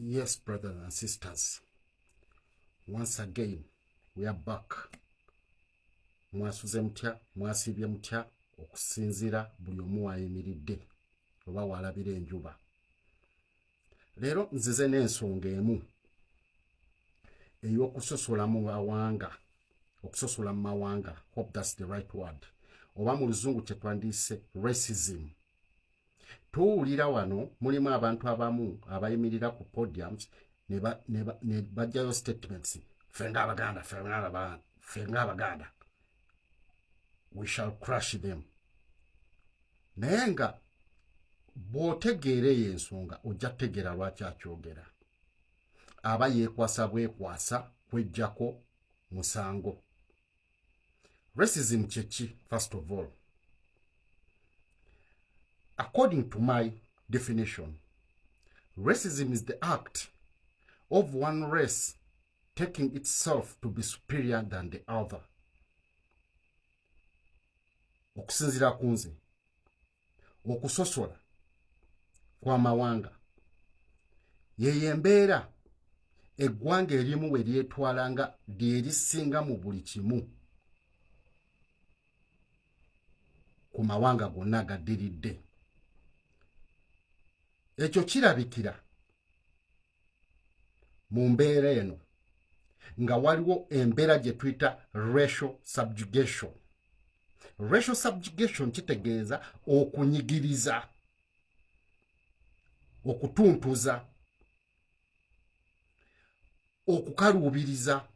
Yes, brothers and sisters, once again we are back. Mwasuze mutya, mwasiibye mutya okusinziira buli omu wayimiridde oba walabira enjuba. Leero nzize n'ensonga emu ey'okusosola mu mawanga, okusosola mu mawanga, hope that's the right word, oba mu luzungu kye twandiise racism. Tuwulira wano mulimu abantu abamu abayimirira ku podiums ne bajjayo statements, ffe ng'Abaganda, ffe ng'Abaganda, we shall crush them. Naye nga bw'otegeera eyo ensonga, ojja kutegeera lwaki akyogera. Aba yeekwasa bwekwasa kweggyako musango. Racism kyeki? First of all, according to my definition, racism is the act of one race taking itself to be superior than the other. Okusinziira ku nze, okusosola kw'amawanga yeyo embeera eggwanga erimu we lyetwala nga lyerisinga mu buli kimu ku mawanga gonna agaddiridde. Ekyo kirabikira mu mbeera eno nga waliwo embeera gye tuyita racial subjugation. Racial subjugation kitegeeza okunyigiriza, okutuntuza, okukaluubiriza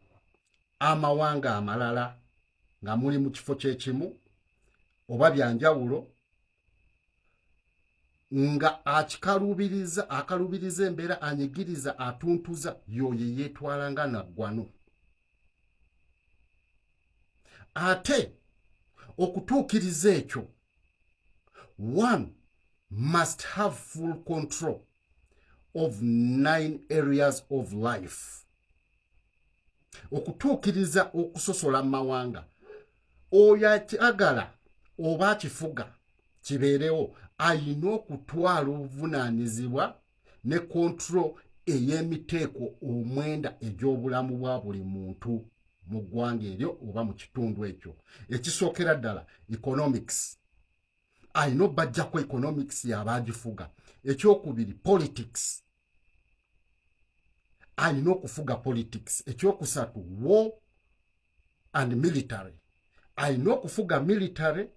amawanga amalala nga muli mu kifo kyekimu oba byanjawulo, nga akikaluubiriza, akaluubiriza embeera, anyigiriza, atuntuza yoyo yeetwala nga naggwano. Ate okutuukiriza ekyo, one must have full control of nine areas of life. Okutuukiriza okusosola mu mawanga, oyo akyagala oba akifuga kibeerewo, ayina okutwala obuvunaanyizibwa ne control ey'emiteeko 9 egy'obulamu bwa buli muntu mu ggwanga eryo oba mu kitundu ekyo. Ekisookera ddala, economics. Ayina obbajjako economics yaba agifuga. Ekyokubiri, politics. Ayina okufuga politics. Ekyokusatu, war and military. Ayina okufuga military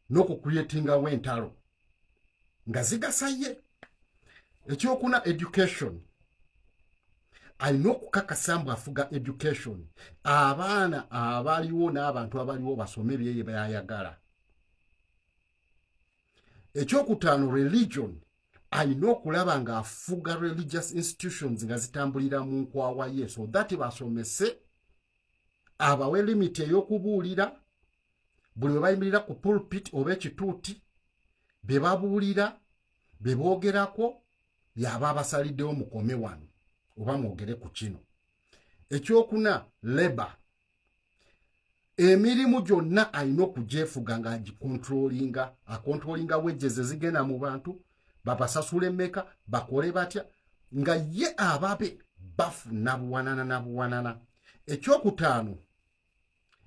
n'okucreatingawo entalo nga zigasa ye. Ekyokuna, education. Alina okukakasa mbu afuga education, abaana abaliwo n'abantu abaliwo basome byeye byayagala. Ekyokutaano, religion. Alina okulaba ng'afuga religious institutions nga zitambulira mu nkwawa ye, so that basomese, abawe limit ey'okubuulira. Buli we bayimirira ku pulpit oba ekituuti, bye babuulira, bye boogerako, yaba abasaliddewo, mukome wano oba mwogere ku kino. Ekyokuna, labour. Emirimu gyonna alina okugyefuga ng'agicontrollinga, acontrollinga wages ezigenda mu bantu, babasasula emmeka, bakole batya, nga ye ababe bafuna buwanana na buwanana. Ekyokutaano,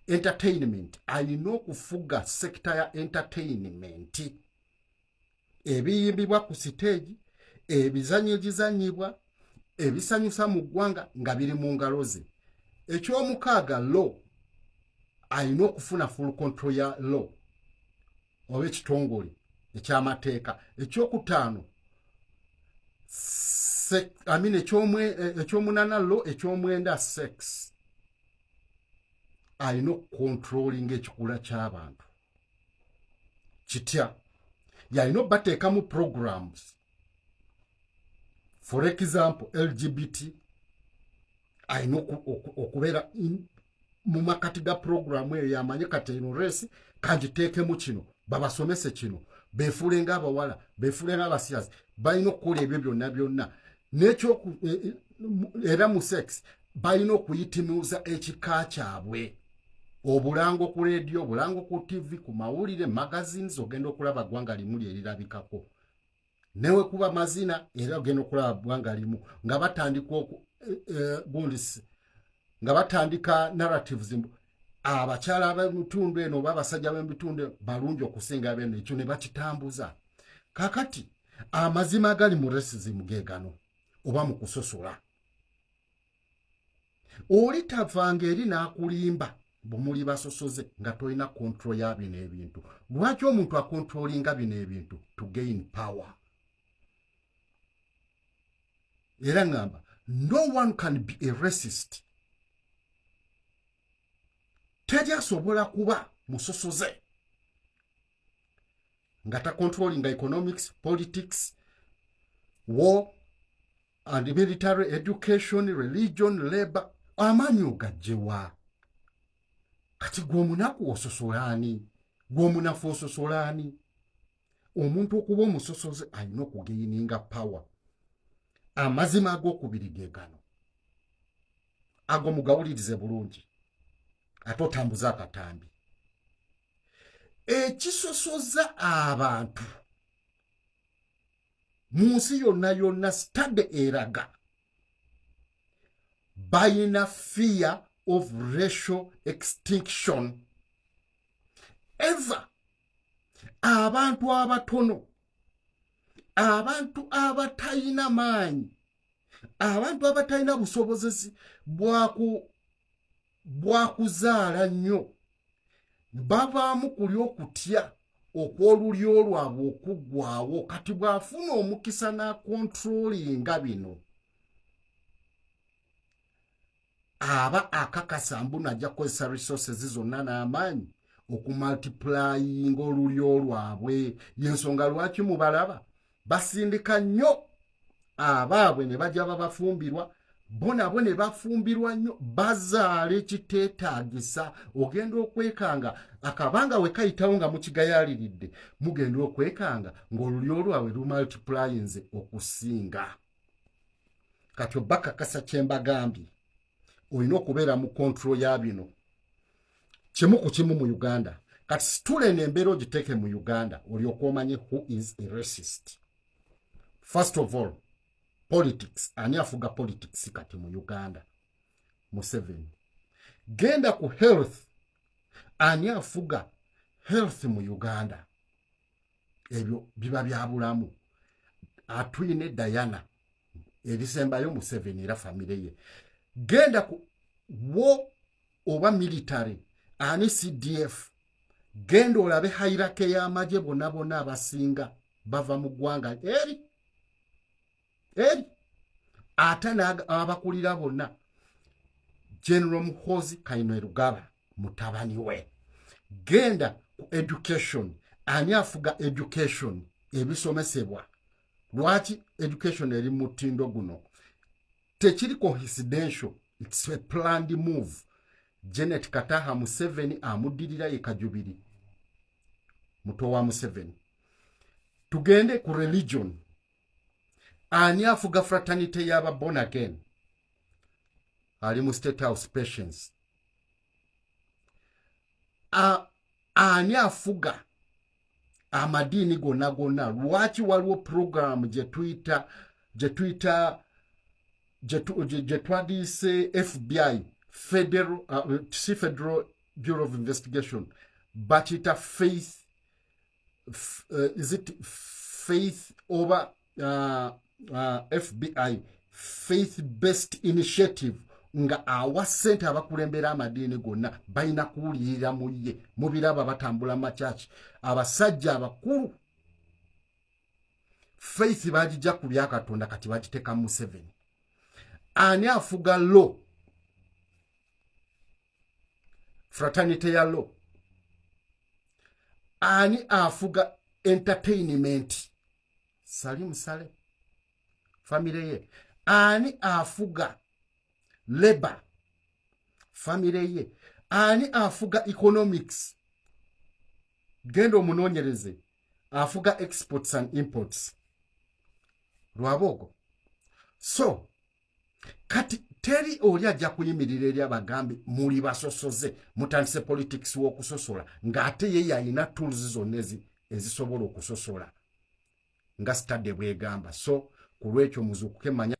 entertainment. Alina okufuga sector ya entertainment, ebiyimbibwa ku siteegi, ebizanyo egizanyibwa, ebisanyusa mu ggwanga nga biri mu ngalo ze. Ekyomukaaga, law. Alina okufuna full control ya law oba ekitongole ekyamateeka. Ekyokutaano, I mean, ekyomunana law, ekyomwenda sex. Alina okucontrollinga ekikula ky'abantu kitya? Yalina obateekamu programs, for example LGBT. Alina okubeera mu makati ga programu eyo, yamanye kati eno race kangiteekemu kino, babasomese kino, befuule ngaabawala, befuule ngaabasiyazi. Balina okukola ebyo byonna byonna. Nekyoku era mu sex balina okuyitimuza ekika kyabwe. Obulango ku rediyo, obulango ku TV, ku mawulire, magazines, ogenda okulaba ggwanga limu lyerirabikako. Newe kuba mazina era ogenda okulaba ggwanga limu nga batandika gundi nga batandika narratives mbu abakyala ab'emitundu eno oba abasajja b'emitundu eno balungi okusinga beno, ekyo ne bakitambuza. Kakati amazima agali mu racism ge gano, oba mu kusosola. Oli tavanga eri n'akulimba bwemuli basosoze nga tolina control ya bino ebintu. Lwaki omuntu acontrollinga bino ebintu? To gain power. Era ŋŋamba, no one can be a racist, teri asobola kuba musosoze nga tacontrollinga economics, politics, war and military, education, religion, labor. Amaanyi ogajjewa? Kati gwe omunaku ososolaani? Gwe omunafu ososolaani? Omuntu okuba omusosoze alina okugaininga power. Amazima ag'okubiri ge gano, ago mugawulirize bulungi ate otambuze akatambi. Ekisosoza abantu mu nsi yonna yonna, study eraga bayina fear of racial extinction ever. Abantu abatono, abantu abatalina maanyi, abantu abatalina busobozesi bwakuzaala nnyo, bavaamu kuli okutya okw'olulyo lwabwe okuggwawo. Kati bw'afuna omukisa n'acontrollinga bino, aba akakasa mbu najja kukozesa resources zonna n'amaanyi okumultiplyinga olulyo lwabwe. Yensonga lwaki mubalaba basindika nnyo abaabwe ne bajja babafumbirwa, bo nabo ne bafumbirwa nnyo, bazaala ekiteetaagisa. Ogenda okwekanga akabanga we kayitawo nga mukigayaaliridde, mugenda okwekanga ng'olulyo lwabwe lumultiplyinze okusinga. Kati oba kakasa kyembagambye, olina okubeera mu control ya bino kimu ku kimu mu Uganda. Kati situla eno embeera ogiteeke mu Uganda, olyoka omanye who is a racist. First of all, politics. Ani afuga politics kati mu Uganda? Museveni. Genda ku health. Ani afuga health mu Uganda? Ebyo biba bya bulamu. Atwine Diana, erisembayo Museveni era famire ye. Genda ku war oba military. Ani CDF? Genda olabe hierarchy y'amagye, bonna bonna abasinga bava mu ggwanga eri eri. Ate abakulira bonna, General Muhozi Kainerugaba, mutabani we. Genda ku education. Ani afuga education, ebisomesebwa? Lwaki education eri mutindo guno? Tekiri coincidental, it's a planned move. Janet Kataha Museveni amuddirira ye Kajubiri, muto wa Museveni. Tugende ku religion. Ani afuga fraternity y'aba born again? Ali mu State House, Patience. Ani afuga amadiini gonna gonna? Lwaki waliwo program gye tuyita gye twandiise FBI, federal, si Federal Bureau of Investigation, bakiyita faith, is it faith oba FBI, faith based initiative, nga awa ssente abakulembera amadiini gonna balina kuwulirira mu ye. Mubiraba batambula makyaki, abasajja abakulu faith bagijja ku byakatonda, kati bagiteeka mu Museveni. Ani afuga law, fraternity ya law? Ani afuga entertainment? Salim Saleh, famire ye. Ani afuga labor? Famire ye. Ani afuga economics? Genda omunoonyereze, afuga exports and imports, Rwabwogo. So kati teri oli ajja kuyimirira eri abagambe muli basosoze, mutandise politics w'okusosola, ng'ate ye yalina tools zonna ezisobola okusosola. Nga study bwegamba. So ku lwekyo muzuukuke, manya.